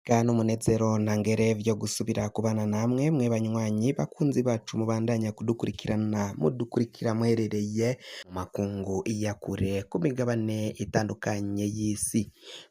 N'umunezero ntangere vyo gusubira kubana namwe mwe banywanyi bakunzi bacu mubandanya kudukurikirana mudukurikira muherereye mu makungu ya kure ku migabane itandukanye y'isi.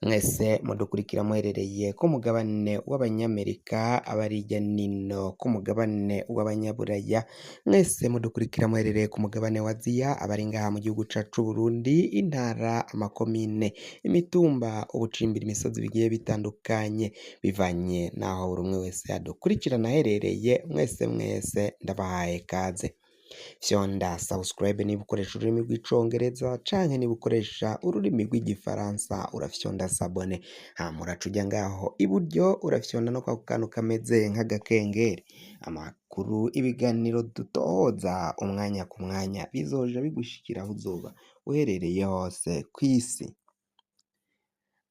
Mwese mudukurikira muherereye ku mugabane w'abanyamerika, abari hirya nino ku mugabane w'abanyaburaya, mwese mudukurikira muherereye ku mugabane wa Aziya, abari ngaha mu gihugu cacu c'Uburundi, intara, amakomine, imitumba, ubucimbira, imisozi bigiye bitandukanye, bivanye n'aho buri umwe wese adukurikirana aherereye. Mwese mwese ndabahaye kaze. Fyonda subscribe niba ukoresha ururimi rw'Icongereza, canke niba ukoresha ururimi rw'Igifaransa urafyonda s'abonner, hama uraca uja ngaho iburyo urafyonda no kwako kantu kameze nk'agakengeri. Amakuru, ibiganiro dutohoza umwanya ku mwanya bizoja bigushikira aho uzoba uherereye hose kw'isi.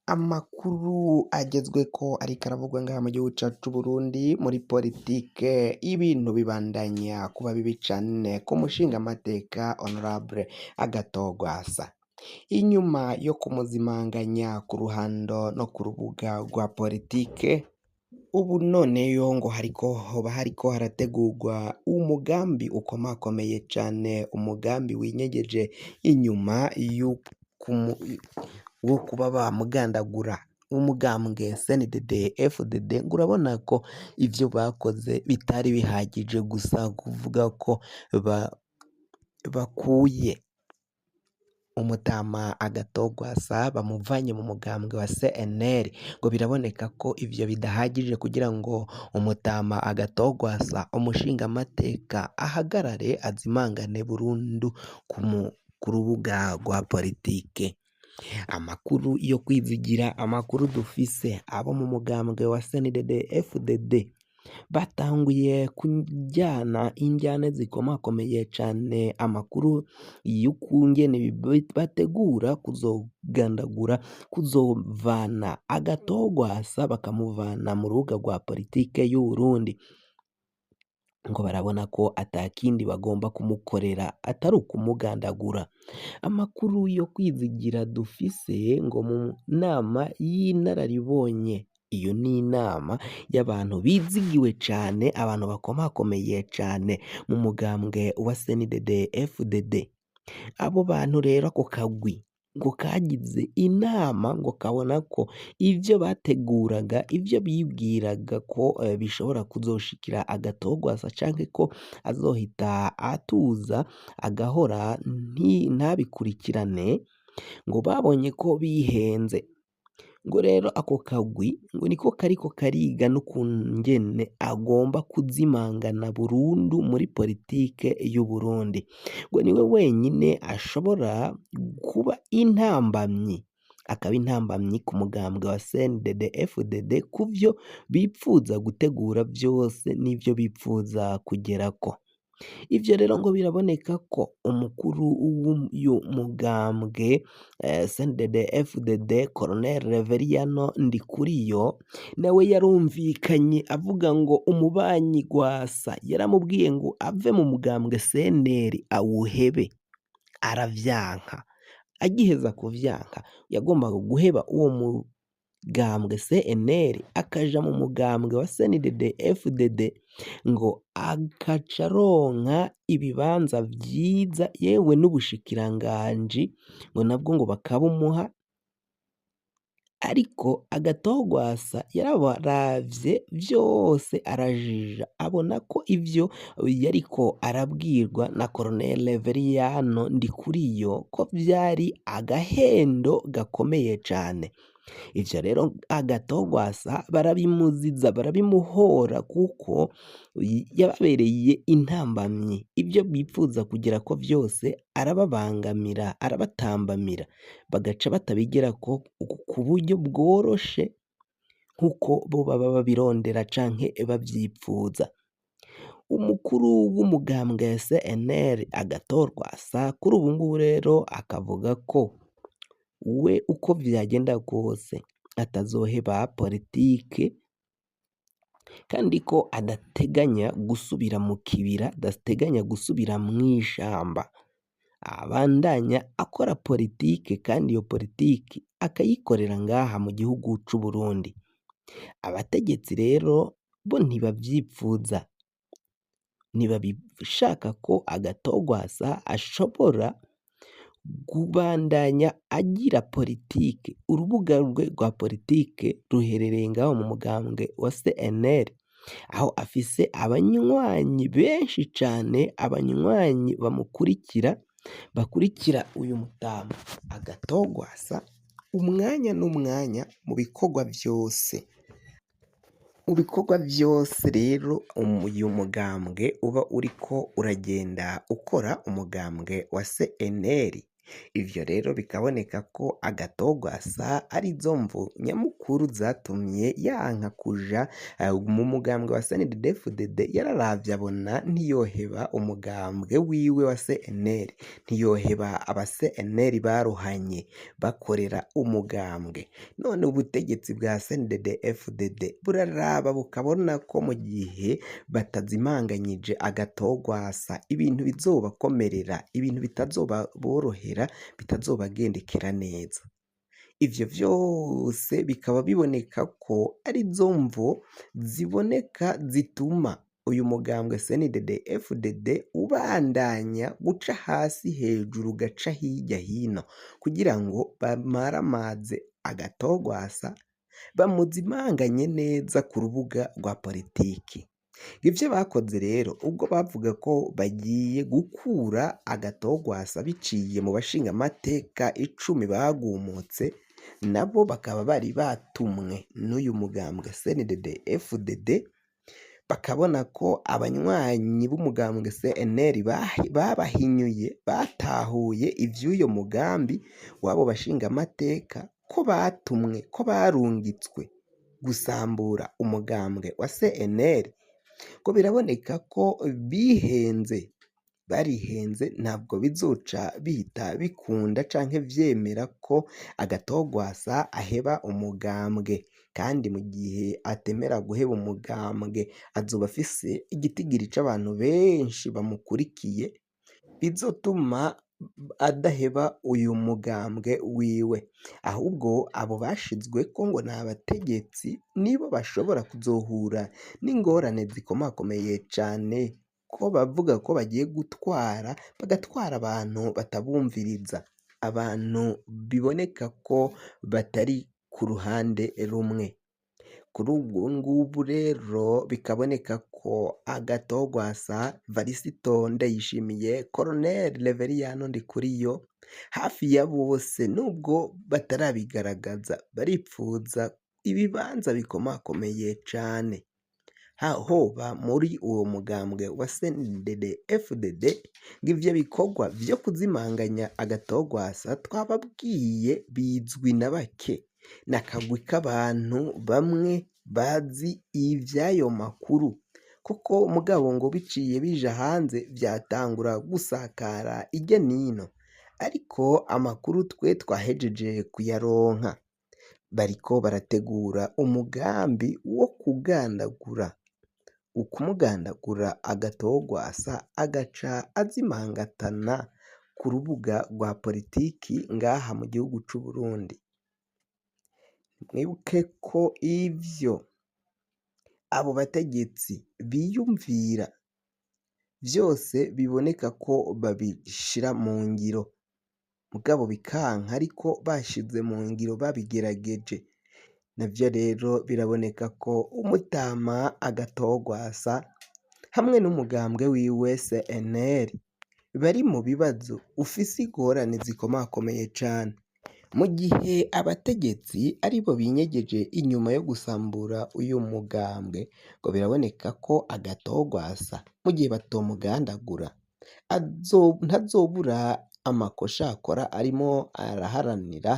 Amakuru agezweko ariko aravugwa ngaha mu gihugu cacu c'Uburundi muri politike, ibintu bibandanya kuba bibi cane ku mushingamateka Honorable Agathon Rwasa. Inyuma yo kumuzimanganya ku ruhando no ku rubuga rwa politike, ubu noneyo ngo hariko hoba hariko harategurwa umugambi ukomakomeye cane, umugambi winyegeje inyuma wo kuba bamugandagura. Umugambwe CNDD FDD ngo urabona ko ivyo bakoze bitari bihagije gusa kuvuga ko bakuye umutama Agathon Rwasa, bamuvanye mu mugambwe wa CNL. Ngo biraboneka ko ivyo bidahagije kugira ngo umutama Agathon Rwasa, umushingamateka, ahagarare azimangane burundu ku rubuga rwa politike. Amakuru yo kwizigira, amakuru dufise, abo mu mugambwe wa CNDD FDD batanguye kujyana injyane zikomakomeye cane, amakuru y'ukungene bategura kuzogandagura, kuzovana Agathon Rwasa, bakamuvana mu rubuga rwa politike y'Uburundi. Ngo barabona ko atakindi bagomba kumukorera atari ukumugandagura. Amakuru yo kwizigira dufise, ngo mu nama y'inararibonye, iyo ni inama y'abantu bizigiwe cane, abantu bakomakomeye cane mu mugambwe wa CNDD FDD, abo bantu rero ako kagwi ngo kagize inama, ngo kabona ko ivyo bateguraga, ivyo bibwiraga ko bishobora kuzoshikira Agathon Rwasa canke ko azohita atuza agahora ntabikurikirane, ngo babonye ko bihenze. Ngo rero ako kagwi ngo niko kariko kariga n'ukungene agomba kuzimangana burundu muri politike y'Uburundi. Ngo niwe wenyine ashobora kuba intambamyi, akaba intambamyi ku mugambwe wa CNDD FDD kuvyo bipfuza gutegura vyose n'ivyo bipfuza kugerako. Ivyo rero ngo biraboneka ko umukuru w'uyu mugambwe CNDD FDD, Colonel Reveriyano Ndikuriyo, nawe yarumvikanye avuga ngo umubanyi Rwasa yaramubwiye ngo ave mu mugambwe CNL awuhebe, aravyanka. Agiheza kuvyanka, yagombaga guheba uwo mugambwe CNL akaja mu mugambwe wa CNDD FDD, ngo akaca aronka ibibanza vyiza, yewe n'ubushikiranganji ngo nabwo ngo bakabumuha. Ariko Agathon Rwasa yarabaravye vyose, arajija, abona ko ivyo yariko arabwirwa na Colonel Reveriyano Ndikuriyo ko vyari agahendo gakomeye cane. Ivyo rero Agathon Rwasa barabimuziza, barabimuhora, kuko yababereye intambamyi. Ivyo bipfuza kugerako vyose arababangamira, arabatambamira, bagaca batabigerako ku buryo bworoshe nkuko bo baba babirondera canke bavyipfuza. Umukuru w'umugambwe CNL Agathon Rwasa kuri ubu ngubu rero akavuga ko we uko vyagenda kose atazoheba politike, kandi ko adateganya gusubira mu kibira, adateganya gusubira mw'ishamba, abandanya akora politike, kandi iyo politike akayikorera ngaha mu gihugu c'Uburundi. Abategetsi rero bo ntibavyipfuza, ntibabishaka ko Agathon ashobora kubandanya agira politike. Urubuga rwe rwa politike ruherereye ngaho mu mugambwe wa CNL, aho afise abanywanyi benshi cane, abanywanyi bamukurikira, bakurikira uyu mutama Agathon umwanya n'umwanya mu bikorwa vyose. Mu bikorwa vyose rero uyu mugambwe uba uriko uragenda ukora, umugambwe wa CNL. Ivyo rero bikaboneka ko Agathon arizo mvo nyamukuru zatumye yanka kuja mu mugambwe wa CNDD-FDD. Yararavye abona ntiyoheba umugambwe wiwe wa CNL, ntiyoheba aba CNL baruhanye bakorera umugambwe. None ubutegetsi bwa CNDD-FDD buraraba bukabona ko mu gihe batazimanganyije Agathon ibintu bizobakomerera, ibintu bitazoborohera, bitazobagendekera neza. Ivyo vyose bikaba biboneka ko arizo mvo ziboneka zituma uyu mugambwe CNDD-FDD ubandanya guca hasi hejuru ugaca hirya hino kugira ngo bamaramaze Agathon bamuzimanganye neza ku rubuga rwa politiki. Ivyo bakoze rero ubwo bavuga ko bagiye gukura Agathon biciye mu bashingamateka 10 bagumutse, nabo bakaba bari batumwe n'uyu mugambwe CNDD-FDD, bakabona ko abanywanyi b'umugambwe CNL babahinyuye, batahuye ivy'uyo mugambi w'abo bashingamateka, ko batumwe, ko barungitswe gusambura umugambwe wa CNL, ko biraboneka ko bihenze, barihenze, ntabwo bizoca bihita bikunda canke vyemera ko Agathon aheba umugambwe. Kandi mu gihe atemera guheba umugambwe azoba afise igitigiri c'abantu benshi bamukurikiye, bizotuma adaheba uyu mugambwe wiwe. Ahubwo abo bashizweko ngo ni abategetsi nibo bashobora kuzohura n'ingorane zikomakomeye cane, ko bavuga ko bagiye gutwara, bagatwara abantu batabumviriza, abantu biboneka ko batari ku ruhande rumwe. Kuri ubu ngubu rero bikaboneka ko Agathon Varisito Ndayishimiye, Colonel Reveriyano Ndikuriyo, hafi ya bose nubwo batarabigaragaza baripfuza ibibanza bikomakomeye cane, hoba muri uwo mugambwe wa CNDD-FDD. Ngo ivyo bikorwa vyo kuzimanganya Agathon twababwiye bizwi na bake, n'akagwi k'abantu bamwe bazi ivy'ayo makuru, kuko mugabo ngo biciye bija hanze vyatangura gusakara irya nino, ariko amakuru twe twahejeje kuyaronka, bariko barategura umugambi wo kugandagura, ukumugandagura Agathon agaca azimangatana ku rubuga rwa politiki ngaha mu gihugu c'Uburundi. Mwibuke ko ivyo abo bategetsi biyumvira vyose biboneka ko babishira mu ngiro, mugabo bikanka, ariko bashize mu ngiro babigerageje. Navyo rero biraboneka ko umutama Agathon hamwe n'umugambwe wiwe CNL bari mu bibazo ufise ingorane zikomakomeye cane, mu gihe abategetsi aribo binyegeje inyuma yo gusambura uyu mugambwe. Ngo biraboneka ko Agathon mu gihe batomugandagura ntazobura amakosha akora arimo araharanira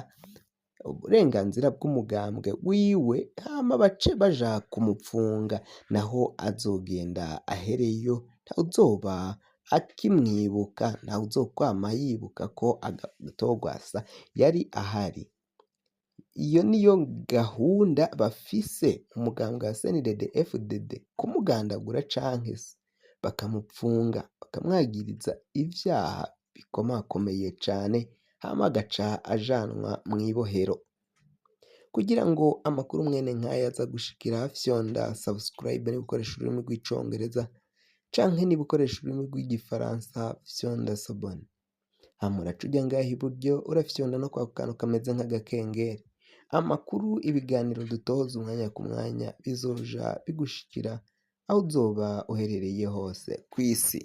uburenganzira bw'umugambwe wiwe, hama bace baja kumupfunga, naho azogenda ahereyo ntawuzoba akimwibuka, ntawuzokwama yibuka ko Agathon yari ahari. Iyo niyo gahunda bafise umugambwe wa CNDD-FDD, kumugandagura canke se bakamupfunga, bakamwagiriza ivyaha bikomakomeye cane, hama agaca ajanwa mw'ibohero. Kugira ngo amakuru mwene nk'aya aza gushikira, fyonda subscribe niba ukoresha ururimi rw'Icongereza, canke niba ukoresha ururimi rw'Igifaransa, fyonda s'abonner. Hama uraca uja ngaha iburyo, urafyonda no kwako kantu kameze nk'agakengeri. Amakuru, ibiganiro dutoza umwanya ku mwanya bizoja bigushikira aho uzoba uherereye hose kw'isi.